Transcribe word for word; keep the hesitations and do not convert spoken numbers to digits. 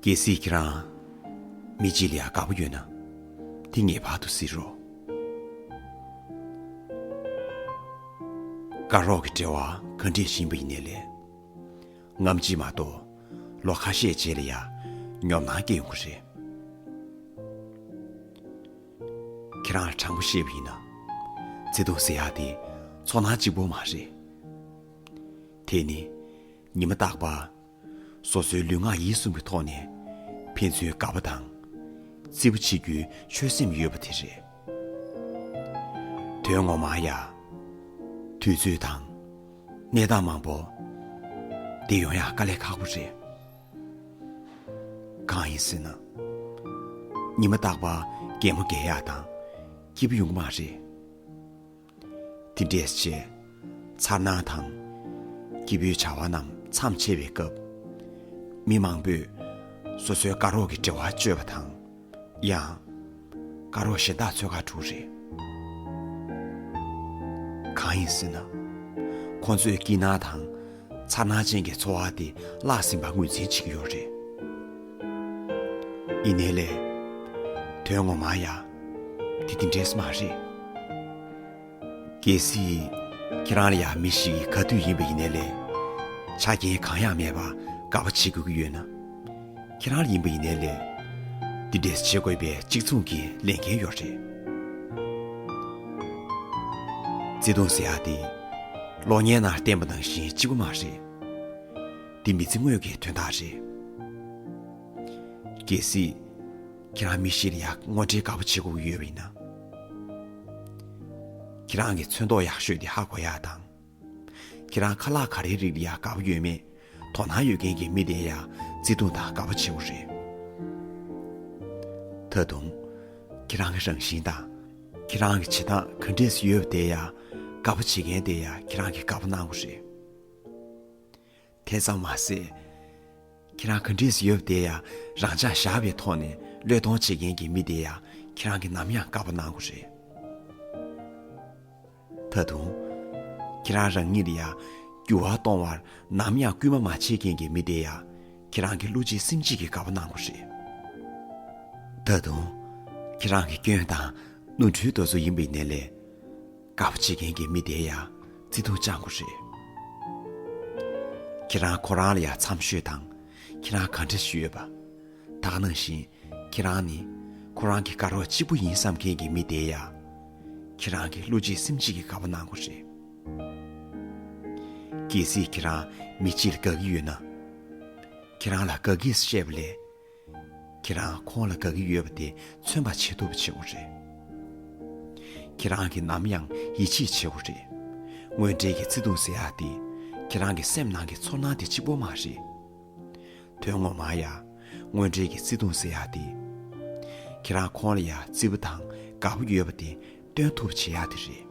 གལ་སྲིད་ཁྱེད་རང་མི་གཅིག་ལ་ཡང་དགའ་པོ་ཡོད་ན། དེ་ངེས་པར་དུ་གཟིགས་རོགས། དགའ་རོགས་ཀྱི་འབྲེལ་བ་ག་འདྲས་ཡིན་པ་ཡིན་ནའི་ལས། ངམ་གཅིག་མ་གཏོགས་ལོ་ཁ་ཤས་རྗེས་ལ་ཡང་ཉོབ་སྣང་སྐྱེ་ཡོང་གི་རེད། ཁྱེད་རང་ལ་དྲང་པོ་བཤད་པ་ཡིན་ན། བརྩེ་དུང་ཟེར་ཡག་དེ་ཚོར་སྣང་གཅིག་པོ་མ་རེད། དེ་ནི་ཉི་མ་རྟག་པར་སོ་སོའི་ལུས་ངག་ཡིད་གསུམ་གྱི་ཐོག་ནས་ཕན་ཚུན་དགའ་པོ་དང་བརྩེ་པོ་བྱེད་རྒྱུའི་ཆོད་སེམས་ཡོད་པ་དེ་རེད། དོན་ངོ་མ་ཡ། དུས་ཚོད་དང་གནས་སྟངས་མང་པོ་དེ་ཡོང་ཡག་དཀའ་ལས་ཁག་པོ་རེད། གང་ཡིན་ཟེར་ན། ཉི་མ་རྟག་པར་གད་མོ་བགད་ཡག་དང་སྐྱིད་པོ་ཡོང་གི་མ་རེད། དེ་འདྲས་བྱས། མཚར་སྣང་དང་སྐྱིད་པོའི་བྱ་བ་རྣམས་མཚམས་ཆད་པའི་སྐབས། མི་མང་པོས་སོ་སོའི་དགའ་རོགས་ཀྱི་འབྲེལ་བ་གཅོད་པ་དང་། ཡང་། དགའ་རོགས་གཞན་དག་འཚོལ་ག་འགྲོ་གི་རེད། གང་ཡིན་ཟེར་ན། ཁོང་ཚོས་སྐྱིད་སྣང་དང་མཚར་སྣང་ཅན་གྱི་འཚོ་བ་དེ་བརླག་ཟིན་པ་ངོས་འཛིན་བྱེད་ཀྱི་ཡོད་རེད། ཡིན་ནའི་ལས། དོན་ངོ་མ་ཡ། དེ་དེ་འདྲས་མ་རེད། གལ་སྲིད། ཁྱེད་རང་ལ་ཡ་མི་ཞིག་གིས་ག་དུས་ཡིན་པ་ཡིན་ནའི་ལས། ཆ་རྐྱེན་གང་ཡང་མེད་པར་དགའ་པོ་བྱེད་དགོས་ཀྱི་ཡོད་ན། ཁྱེད་རང་ལ་ཡིན་པ་ཡིན་ནའི་ལས། འདི་འདྲས་བྱེད་དགོས་པའི་གཅིག་མཚུངས་ཀྱི་ལས་འགན་ཡོད་རེད། བརྩེ་དུང་ཟེར་ཡག་དེ། གློག་བརྙན་ནང་བསྟན་པ་ནང་བཞིན་གཅིག་པུ་མ་རེད། འདི་མི་ཚེ་དངོས་ཀྱི་དོན་དག་རེད། གལ་སྲིད། ཁྱེད་རང་མི་ཞིག་ལ་ཡ་དངོས་འབྲེལ་དགའ་པོ་བྱེད་དགོས་ཀྱི་ཡོད་པ་ཡིན་ན། ཁྱེད་རང་གི་ཚོན་མདོག་ཡག་ཤོས་དེ་ཧ་གོ་ཡག་དང་། ཁྱེད་རང་ཁ་ལག་ག་རེའི་རིགས་ལ་ཡ་དགའ་པོ་ཡོད་མེད་དོ་སྣང་ཡོད་མཁན་གྱི་མི་དེ་ཡ་བརྩེ་དུང་དང་དགའ་པོ་བྱེད་དགོས་རེད། ད་དུང་། ཁྱེད་རང་གི་རང་བཞིན་དང་། ཁྱེད་རང་གི་བྱེད་སྟངས་ག་འདྲས་སུ་ཡོད་པ་དེ་ཡ་དགའ་པོ་བྱེད་མཁན་དེ་ཡ་ཁྱེད་རང་གིས་དགའ་པོ་གནང་དགོས་རེད། དེ་ཙམ་མ་ཟད། ཁྱེད་རང་ག་འདྲས་སུ་ཡོད་པ་དེ་ཡ་རང་འཇགས་བཞག་པའི་ཐོག་ནས་བློས་གཏོང་བྱེད་མཁན་གྱི་མི་དེ་ཡ་ཁྱེད་རང་གིས་ནམ་ཡང་དགའ་པོ་གནང་དགོས་རེད། ད་དུང་། ཁྱེད་རང་རང་ཉིད་ལ་ཡ་འགྱུར་བ་གཏོང་བར་ནམ་ཡང་སྐུལ་མ་མ་བྱེད་མཁན་གྱི་མི་དེ་ཡ་ཁྱེད་རང་གི་བློ་གཅིག་སེམས་གཅིག་གིས་དགའ་པོ་གནང་དགོས་རེད། ད་དུང་། ཁྱེད་རང་གི་སྐྱོན་དང་ནོར་འཁྲུལ་དེ་ཚོ་ཡིན་པ་ཡིན་ནའི་ལས། དགའ་པོ་བྱེད་མཁན་གྱི་མི་དེ་ཡ་བརྩེ་དུང་བཅང་དགོས་རེད། ཁྱེད་རང་ཁོ་རང་ལ་ཡ་འཚམ་ཤོས་དང་། ཁྱེད་རང་ག་འདྲ་ཞིག་ཡོད་པ། ད་ག་ནང་བཞིན་ཁྱེད་རང་ནི་ཁོ་རང་གི་དགའ་རོགས་གཅིག་པུ་ཡིན་བསམ་མཁན་གྱི་མི་དེ་ཡ། ཁྱེད་རང་གི་བློ་གཅིག་སེམས་གཅིག་གིས་དགའ་པོ་གནང་དགོས་རེད། གལ་སྲིད་ཁྱེད་རང་མི་གཅིག་ལ་དགའ་གི་ཡོད་ན། ཁྱེད་རང་ལ་དགའ་གི་བཤད་པ་ལས། ཁྱེད་རང་ཁོང་ལ་དགའ་གི་ཡོད་པ་དེ་མཚོན་པ་བྱེད་ཐུབ་པ་བྱེད་དགོས་རེད། ཁྱེད་རང་གིས་ནམ་ཡང་ཡིད་ཆེས་བྱེད་དགོས་རེད། དངོས་འབྲེལ་གྱི་བརྩེ་དུང་ཟེར་ཡག་དེ། ཁྱེད་རང་གི་སེམས་ནང་གི་ཚོར་སྣང་དེ་གཅིག་པོ་མ་རེད། དོན་ངོ་མ་ཡ། དངོས་འབྲེལ་གྱི་བརྩེ་དུང་ཟེར་ཡག་དེ། ཁྱེད་རང་ཁོང་ལ་ཡ་བརྩེ་པོ་དང་དགའ་པོ་ཡོད་པ་དེ་སྟོན་ཐུབ་བྱེད་ཡག་དེ་རེད།